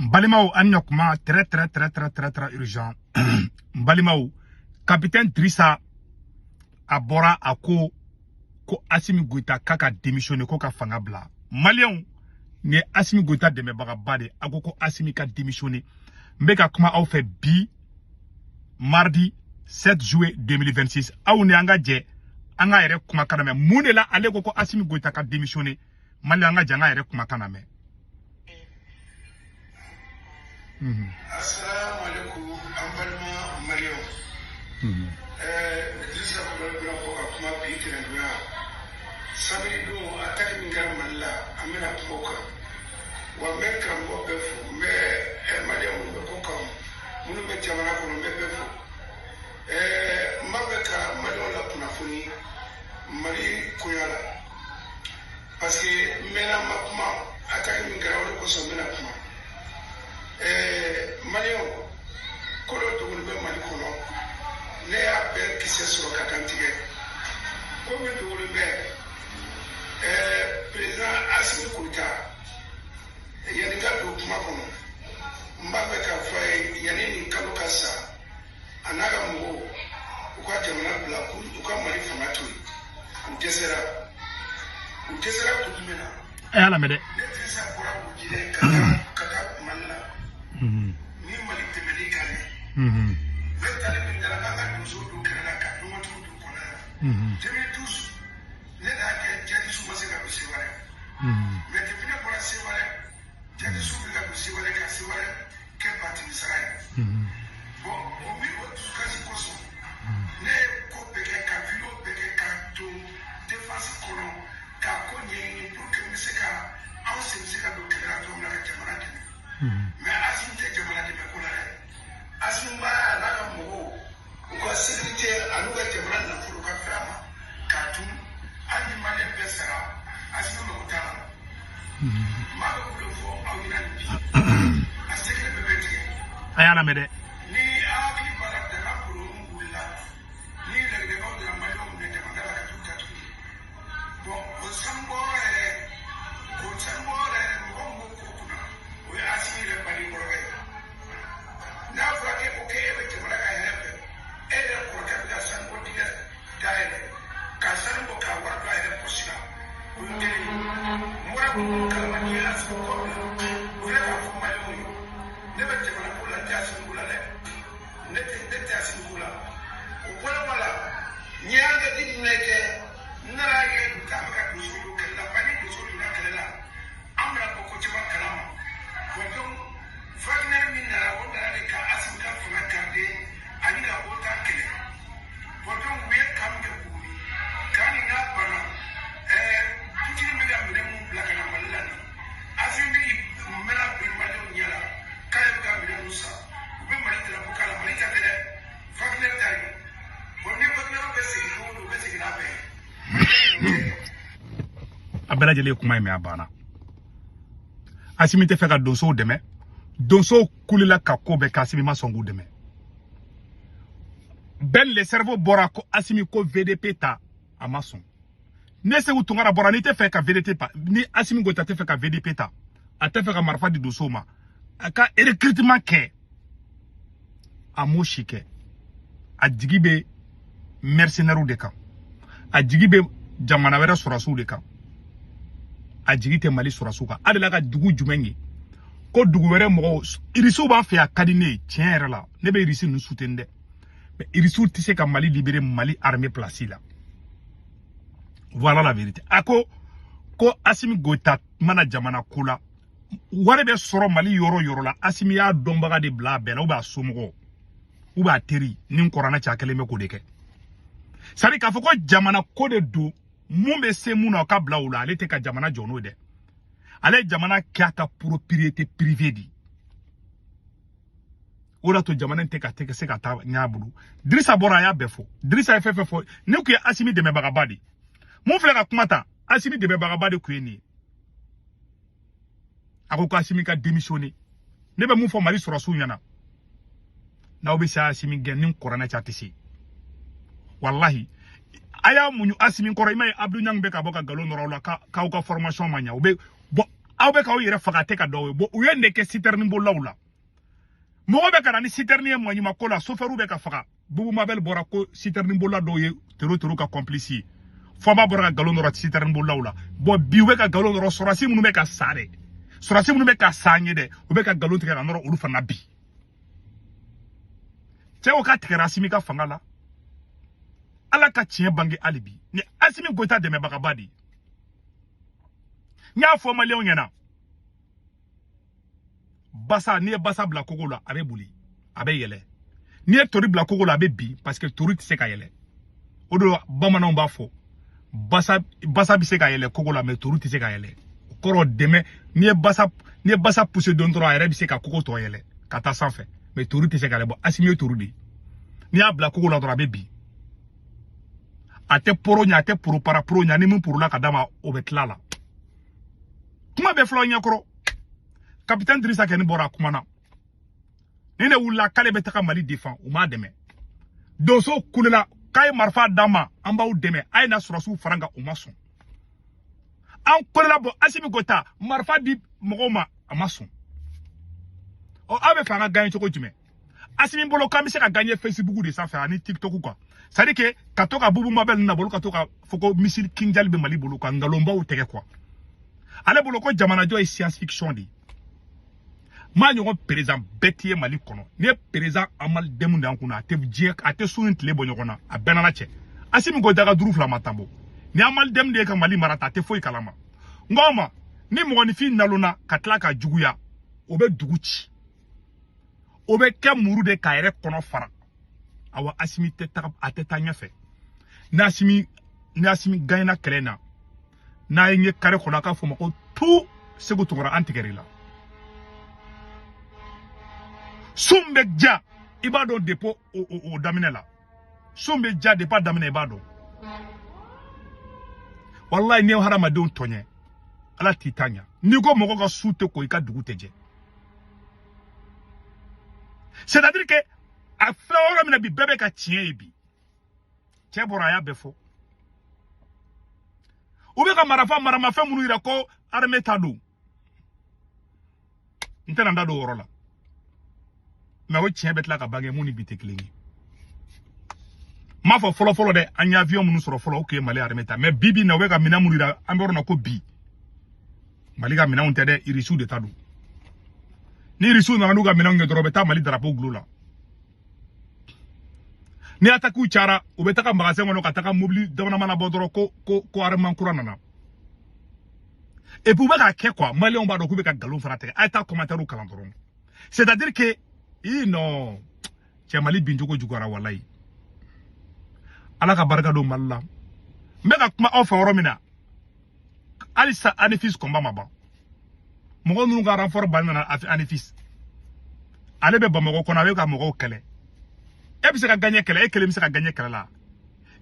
N balimaw, an ɲɔ kuma très très très très très très urgent. N balimaw, capitaine Drissa a bɔra, a ko ko Assimi Goïta k'a ka démissionner, ko ka fanga bila. Maliyɛnw, nin ye Assimi Goïta dɛmɛbagaba de. A ko ko Assimi ka démissionner. N bɛ ka kuma aw fɛ bi, mardi 7 juillet 2026. Aw ni an ka jɛ an ka yɛrɛ kumakan lamɛn. Mun de la ale ko ko Assimi Goïta ka démissionner? Mali, an ka jɛ an ka yɛrɛ kumakan lamɛn. Assalamu alaikum, an balima maliyɛnw. Dirisa Kulubali bɛna bɔ ka kuma bi tɛnɛndonya. Samedi don, attaque min kɛra Mali la, an bɛna kuma o kan. Wa n bɛ karamɔgɔ bɛɛ fo, n bɛ maliyɛn minnu bɛ kɔ kan, minnu bɛ jamana kɔnɔ, n bɛ bɛɛ fo. N b'a fɛ ka maliyɛnw lakunnafoni Mali koya la. Parce que n mɛnna n ma kuma, attaque min kɛra, o de kosɔn n bɛna kuma. Maliyɛnw, ko dɔ dogolen bɛ Mali kɔnɔ, ne y'a bɛɛ kisɛ sɔrɔ ka dantigɛ. Ko min dogolen bɛ, président Assimi Goïta, yanni n ka don kuma kɔnɔ, n b'a fɛ k'a fɔ a ye, yanni nin kalo ka sa, a n'a ka mɔgɔw u ka jamana bila, u ka Mali fanga to yen. U dɛsɛra, u dɛsɛra kun jumɛn na? A y'a lamɛn dɛ. Ne Dirisa bɔra Bugujɛ ka taa Mali la ni Mali dɛmɛli kan dɛ. Ne taalen min kɛra k'an ka donso don kɛlɛ la, ka dɔgɔtigiw don kɔnɔ yan. 2012, ne de y'a kɛ jadisiw ma se ka don Seware. Mais depuis ne bɔra Seware, jadisiw bɛ ka don Seware, ka Seware kɛ batini sara ye. Bon, o min o dusukasi kosɔn, ne ye ko bɛɛ kɛ, ka vidéo bɛɛ kɛ, ka don défense kɔnɔ, k'a ko ɲɛɲini pour que n bɛ se ka anw sen bɛ se ka don kɛlɛ la cogo min na ka jamana dɛmɛ. Mais Assimi tɛ jamana dɛmɛ ko la dɛ. Assimi b'a a n'a ka mɔgɔw, u ka sécurité an'u ka jamana nafolo ka fɛrɛ a ma k'a dun. Hali ni maliyɛn bɛɛ sara, Assimi mago t'a la. N b'a fɛ k'o de fɔ aw ɲɛna nin bi, a secret bɛɛ bɛ tigɛ. A y'a lamɛn dɛ. Ni aw hakili b'a la, daga kolon wulila ni laginɛkaw nana maliyɛnw minɛ jamana la ka t'u datugu. Bon, o sanubɔyɔrɔ yɛrɛ, o sanubɔyɔrɔ yɛrɛ, mɔgɔ min b'o ko kunna, o ye Assimi yɛrɛ baden kɔrɔkɛ ye. N'a fɔra k'e ko k'e bɛ jamana ka hɛrɛ fɛ, e yɛrɛ kɔrɔkɛ bɛ ka sanubɔ dingɛ dayɛlɛ ka sanu bɔ k'a wari don a yɛrɛ pɔsi la, o ye kelen ye. N bɔra k'o kalama n'i ye Assimi kɔ bila, o fana k'a fɔ maliyɛnw ye, ne bɛ jamana ko la, n tɛ Assimi ko la dɛ. Ne tɛ Assimi ko la. O bɔlen kɔ la, n ye enquête jumɛn kɛ? N nana ye k'a bɛ ka donso don kɛlɛ la. Ba ni donso donna kɛlɛ la, an bɛna bɔ ko caman kalama. Bon, donc Wagner min nana, o nana de ka Assimi ka fanga garder ani ka OTAN kɛlɛ. Bon, donc u ye camp min kɛ Buguni, camp nin n'a banna, Poutine bɛ ka minɛn mun bila ka na Mali la nin, Assimi bɛ mɛnna bi maliyɛnw ɲɛ la k'ale bɛ ka minɛn ninnu san, u bɛ Mali drapeau k'a la. Mali ta tɛ dɛ, Wagner ta ye. Bon, ni Wagner bɛ segin don o don, u bɛ segin n'a bɛɛ ye. A bɛɛ lajɛlen ye kuma in mɛn, a banna. Assimi tɛ fɛ ka donsow dɛmɛ. Donsow kulila ka ko bɛɛ kɛ, Assimi ma sɔn k'u dɛmɛ. Ben le cerveau bɔra ko Assimi ko VDP ta, a ma sɔn. Ne Segu Tunkara bɔra, n'i tɛ fɛ ka VDP ta, ni Assimi Goïta tɛ fɛ ka VDP ta, a tɛ fɛ ka marifa di donsow ma, a ka recrutement kɛ, a m'o si kɛ. A jigi bɛ mercenaires de kan, a jigi bɛ jamana wɛrɛ sɔrɔsiw de kan, a jigi tɛ Mali sɔrɔsiw kan. A delila ka dugu jumɛn ye ko dugu wɛrɛ mɔgɔw? Irisiw b'an fɛ yan, a ka di ne ye tiɲɛ yɛrɛ la, ne bɛ irisi ninnu soutenir dɛ, mais irisiw tɛ se ka Mali libérer Mali armée place la. Voilà la vérité. A ko ko Assimi Goïta mana jamana ko la, wari bɛ sɔrɔ Mali yɔrɔ yɔrɔ la, Assimi y'a dɔnbaga de bila a bɛɛ la, ou bien a somɔgɔw, ou bien a teri ni n kɔrɔna cɛ, a kɛlen bɛ k'o de kɛ. C'est à dire k'a fɔ ko jamana ko de don, mun bɛ se mun na, o ka bila o la. Ale tɛ ka jamana jɔ n'o ye dɛ, ale ye jamana kɛ a ka propriété privée de ye. O de y'a to jamana in tɛ ka tɛ se ka taa ɲɛ a bolo. Dirisa bɔra, a y'a bɛɛ fɔ. Dirisa ye fɛn fɛn fɔ, ne kun ye Assimi dɛmɛbagaba de ye. Mun filɛ ka kuma ta, Assimi dɛmɛbagaba de kun ye nin ye. A ko ko Assimi ka démissionner. Ne bɛ mun fɔ Mali sɔrɔsiw ɲɛna? N'aw bɛ se Assimi gɛn, ni kɔrɔnɛ cɛ, a tɛ se. Walahi, a y'a muɲu Assimi kɔrɔ. I m'a ye, Abdou Niang bɛ ka bɔ ka nkalon nɔrɔ aw la k'aw ka formation ma ɲɛ. U bɛ bɔn. Aw bɛ k'aw yɛrɛ faga a tɛ ka dɔw ye. Bon, u ye nin de kɛ citerne bolilaw la. Mɔgɔ bɛ ka na ni citerne ye maɲumako la, chauffeur bɛ ka faga. Bubu Mabel bɔra ko citerne bolila dɔw ye tero ka complice ye. Fɔba bɔra ka nkalon nɔrɔ citerne bolilaw la. Bon, bi u bɛ ka nkalon nɔrɔ sɔrɔdasi minnu bɛ ka sa dɛ. Sɔrɔdasi minnu bɛ ka sa an ye dɛ, u bɛ ka nkalon tigɛ ka nɔrɔ olu fana bi. Cɛw ka tigɛra Asimi ka fanga la. Ala ka tiɲɛ bange hali bi. Ni Asimi Goïta dɛmɛbagaba de ye. N y'a fɔ maliyɛnw ɲɛna. Basa, n'i ye basa bila kogo la, a bɛ boli, a bɛ yɛlɛ. N'i ye tori bila kogo la, a bɛ bin parce que tori tɛ se ka yɛlɛ. O de la bamananw b'a fɔ basa basa bɛ se ka yɛlɛ kogo la, mais tori tɛ se ka yɛlɛ. O kɔrɔ dɛmɛ, n'i ye basa pousser don dɔrɔn, a yɛrɛ bɛ se ka kogo tɔ yɛlɛ ka taa sanfɛ, mais tori tɛ se ka yɛlɛ. Bon, Asimi ye tori de ye. N'i y'a bila kogo la dɔrɔn, a bɛ bin. A tɛ poro ɲɛ, a tɛ poro para poro ɲɛ, ni min porola ka d'a ma, o bɛ tila la. Kuma bɛɛ filɛ aw ɲɛkɔrɔ. Capitaine Drissa Kɛni bɔra a kuma na. Ni ne wulila k'ale bɛ taga Mali défend, u m'a dɛmɛ. Donso kulela k'a ye marifa d'an ma, an b'aw dɛmɛ, a ye na sɔrɔsiw fara an kan, u ma sɔn. An kulela bɔ Asimi Goïta marifa di mɔgɔw ma, a ma sɔn. Ɔ, aw bɛ fɛ an ka gagner cogo jumɛn? Asimi bolo k'an bɛ se ka gagner Facebook de sanfɛ ani TikTok quoi. C'est à dire que ka to ka Bubu Mabel na bolo ka to ka fɔ ko missile Kinjal bɛ Mali bolo ka nkalonbaw tigɛ quoi. Ale bolo ko jamanajɔ ye science fiction de ye. Maa ɲɔgɔn président bɛɛ t'i ye Mali kɔnɔ. N'i ye président Amali Demu de y'an kunna, a tɛ diɲɛ, a tɛ su ni tile bɔ ɲɔgɔn na, a bɛɛ n'Ala cɛ. Asimi Goïta ka 5 ma tan bɔ. Ni Amali Demu de ye ka Mali mara ta, a tɛ foyi kalama. N ko aw ma, ni mɔgɔninfin nalonna ka tila ka juguya, o bɛ dugu ci. O bɛ kɛ muru de k'a yɛrɛ kɔnɔ fara. Awa Asimi tɛ taga, a tɛ taa ɲɛfɛ. Ni Asimi gagnera kɛlɛ in na, n'a ye n ye carré kɔnɔ, a k'a fɔ ma ko tu Segu Tunkara an tigɛr'i la. Sun bɛ ja, i b'a dɔn depuis o daminɛ la. Sun bɛ ja depuis a daminɛ, i b'a dɔn. Walayi, n'i ye hadamadenw tɔɲɛ, Ala t'i ta ɲa. N'i ko mɔgɔ ka su tɛ ko, i ka dugu tɛ jɛ. C'est-à-dire que a filɛ yɔrɔ min na bi, bɛɛ bɛ ka tiɲɛ ye bi. Cɛ bɔra a y'a bɛɛ fɔ. U bɛ ka marafa maramafɛn minnu yira ko armée ta don. N tɛna n da don o yɔrɔ la. Mais o tiɲɛ bɛ tila ka bange mun ni bi tɛ kelen ye. N m'a fɔ fɔlɔ fɔlɔ dɛ, an ye avion minnu sɔrɔ fɔlɔ, o tun ye Mali armée ta. Mais bi bi in na, u bɛ ka minɛn minnu yira, an bɛ yɔrɔ min na ko bi, Mali ka minɛnw tɛ dɛ, Irisiw de ta don. Ni Irisiw nana n'u ka minɛnw ye dɔrɔn, u bɛ taa Mali drapeau gulon la. Ni attaque cayara, u bɛ taga magasin kɔnɔ ka taga mobili damanamana bɔ dɔrɔn ko armement kura nana. Et puis u bɛ k'a kɛ quoi, maliyɛnw b'a dɔn k'u bɛ ka nkalon fana tigɛ. A ye taa commentaire kalan dɔrɔn. C'est-à-dire que ii non, cɛ Mali bincogo juguyara walayi. Ala ka barika don Mali la. N bɛ ka kuma aw fɛ yɔrɔ min na, halisa Anefis combat ma ban. Mɔgɔ minnu ka renfort ba nana Anefis, ale bɛ Bamakɔ kɔnɔ, a bɛ ka mɔgɔw kɛlɛ. E bɛ se ka gagner kɛlɛ, e kelen bɛ se ka gagner kɛlɛ la.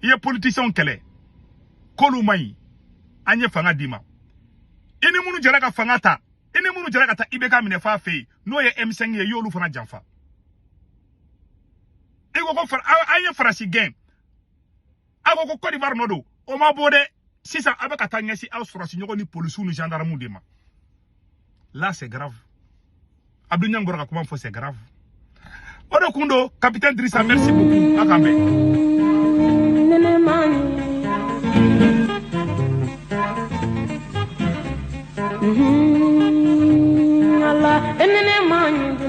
I ye politiciens kɛlɛ, k'olu man ɲi, an ye fanga d'i ma. I ni minnu jɛra ka fanga ta, i ni minnu jɛra ka taa IBK minɛ f'a fɛ yen, n'o ye M5 ye, i y'olu fana janfa. I ko ko an ye Faransi gɛn, a ko ko Côte d'Ivoire nɔ don, o ma bɔ dɛ. Sisan a bɛ ka taa ɲɛsin aw sɔrɔsi ɲɔgɔn ni polisiw ni gendarmew de ma. Là c'est grave. Abdou Niang bɔra ka kuma fɔ, c'est grave. O de kun don, capitaine Drissa, merci beaucoup. A k'an bɛn. Allah, enene man.